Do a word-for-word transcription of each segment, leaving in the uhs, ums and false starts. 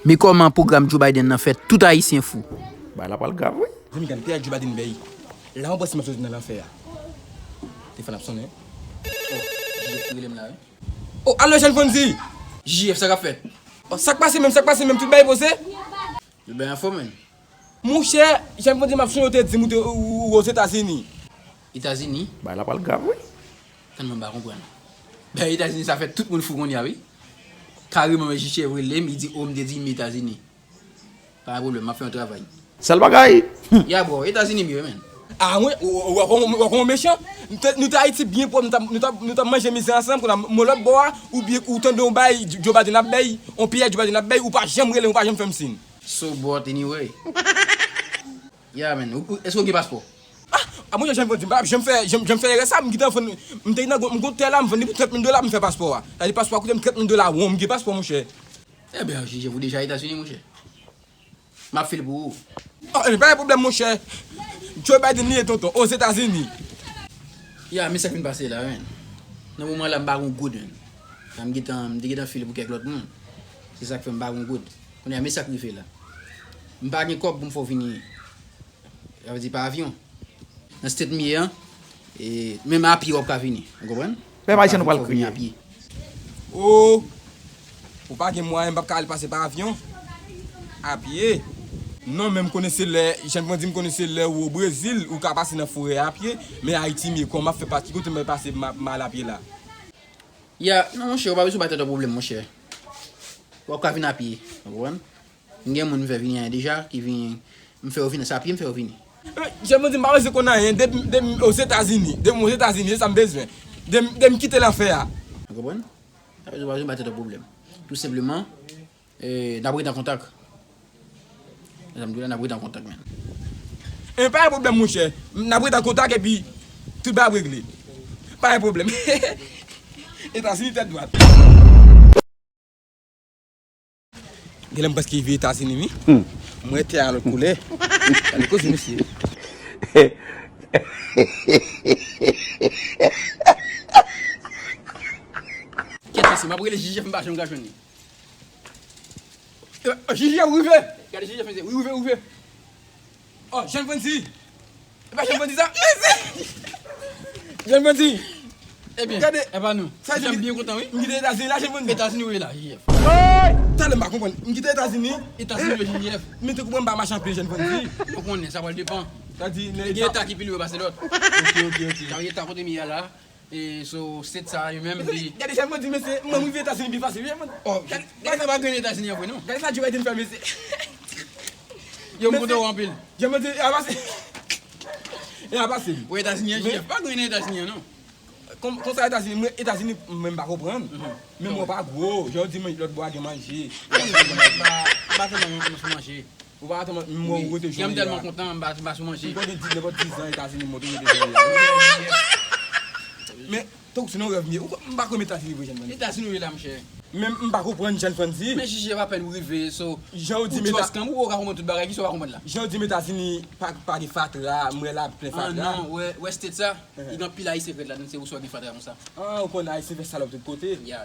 Men kòman pwogram Joe Biden nan fè tout Ayisyen fou? Bagay la pral grav, wi. Zanmi, gade, te ak Joe Biden bay. La, mwen panse m ap soti nan lanfè a. Telefòn ap sonnen. Oh, J F ki rele m la, wi. Oh, alo, Jean Fondy! J F, sa k ap fèt? Oh, sa k pase menm, sa k pase menm, tout bagay poze? Tout bagay anfòm, menm. Monchè, Jean Fondy, m ap sonje w te di m ou te, ou, ou, ou Ozetazini. Etazini? Bagay la pral grav, wi. Tann mwen, m pa konprann. Bagay Etazini sa fè tout moun fou kounye a, wi. Kareman, men J F rele m, li di, o, m te di m Etazini. Pa gen pwoblèm, m ap fè yon travay. Sèl bagay. Ya, bro, Etazini mye, men. Ah, wi, w, w, w, w, w mechan. Nou te, nou te Ayiti byen pwòp, nou t ap, nou t ap, nou t ap manje mizè ansanm, kounye a, mwen lòt bò a, ou byen, ou tande yon bagay, Joe Biden ap bay, yon piyaj Joe Biden ap bay, ou pa janm rele m, ou pa janm fè m siy. So, but anyway. Yeah, man. Ou, ou, èske w gen paspò? Ah, ah, monchè, Jean Fondy, m pa janm fè, janm, janm fè erè sa, m gentan vann, m te nan, m gon tè la, m vann li pou trant mil dola, m fè paspò a. Sa di paspò a koute m trant mil dola, won, m gen paspò, monchè. Ebyen, J F, ou deja Etazini, monchè. M ap fil pou ou. Oh, ebyen, pa gen pwoblèm, monchè. Joe Biden li ye, tonton, Ozetazini. Ya, men sa k vin pase la, men. Nan moman la, m pa gon goud, men. M gentan, m te gentan fil pou kèk lòt moun. Se sa k fè m pa gon goud. Kounye a, men sa k rive la. M pa gen kòb pou m fè w vini. Sa vle di pa avyon. Nan state m ye an, e, menm a pye w ap ka vini. Ou konprann? Pèp ayisyen nou pral kriye. Ou pa gen mwayen, m p ap ka al pase pa avyon? A pye? Non, men m konnen se lè, Jean Fondy, m konnen se lè ou o Brezil, ou ka pase nan forè a pye, men Ayiti m ye, kòman m ap fè pase, ki kote m pral pase, m a, m a al a pye la? Ya, non, monchè, ou pa bezwen bay tèt ou pwoblèm, monchè. W ap ka vin a pye, ou konprann? M gen moun m fè vini an deja, ki vini, m fè yo vini, se a pye m fè yo vini. Eh, Jean Fondy, m pa bezwen konn anyen, depi, depi m Ozetazini, depi m Ozetazini, se sa m bezwen. Depi, depi m kite lanfè a. Ou konprann? Sa vle di w pa bezwen bay tèt ou pwoblèm. Tou senpleman, eh, n ap rete an kontak. Sa m di w la, n ap rete an kontak, men. Eh, pa gen pwoblèm, monchè. N ap rete an kontak epi tout bagay ap regle. Pa gen pwoblèm. Etazini tèt dwat. Genlè m prèske rive Etazini, wi. Hmm. M wè tè a lòt koulè. Gade koze, mesye. Kèt, mesye, m ap rele J F, m pa janm ka jwenn li. Eh, J F rive. Gade J F, mesye. Wi, rive, rive. Oh, Jean Fondy. E pa Jean Fondy sa? Jean Fondy. Ebyen, gade. E pa nou. Sa di m byen kontan, wi. M kite Etazini la, Jean Fondy. Etazini, wi, la, J F. Talè m pa konprann. M kite Etazini. Etazini, wi, J F. Men te konprann m pa mache anpil, Jean Fondy. Ou konnen, sa pral depan. Sa di, nèg gen eta ki pi lwe pase lòt. Ok, ok, ok. Sa gen eta kote m ye a la. E, so, state sa yo menm, li... Gade, Jean Fondy, mesye, mwen, m rive Etazini pi fasil, wi, Jean Fondy. Oh, gade, gade sa pa gen Etazini an vre, non. Gade sa Joe Biden fè, mesye. Yo, m kontan w anpil. Jean Fondy, e a pase. E a pase. Ou Etazini an, J F, pa gen Etazini an, non. Kon, konsa Etazini, mwen, Etazini, mwen, m pa konprann. Mhm. Men mwen pa gwo, jan w di, mwen, lòt bò a gen manje. M pa, m pa tèlman manje. Ou pa atann, m wè ou rete jodi a. M tèlman kontan, m pa, m pa sou manje. M pa gen di, nenpòt diz an Etazini, m tou rete jodi a. Men, tankou se nan rèv m ye, ou kwè m pa kwè m Etazini vre, Jean Fondy. Etazini ou ye la, monchè. Men m pa konprann, Jean Fondy. Men J F apèn ou rive, so, jan ou di m Etazini, ou ka konprann tout bagay, kisa ou pa konprann la? Jan ou di m Etazini pa, pa gen fatra, m wè la plen fatra. Ah, non, wè, wè state sa, li gen anpil Ayisyen k rete ladann, se pou sa gen fatra konsa. Ah, ou konn Ayisyen fè salòp tout kote. Ya.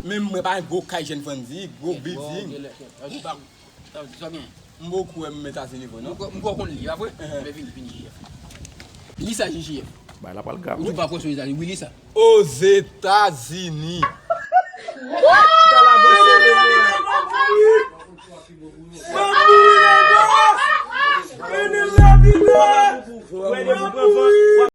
Men m wè pa gen gwo kay, Jean Fondy, gwo building. Sa vle di sa gen. M poko wè m Etazini vre, non? M kwè, m kwè w konn li, pa vre? Enhen. Men vini, vini, J F. Li sa, J F. Bagay la pral grav, wi. Ou tou pa kwè se Etazini, wi, li sa. Ozetazini.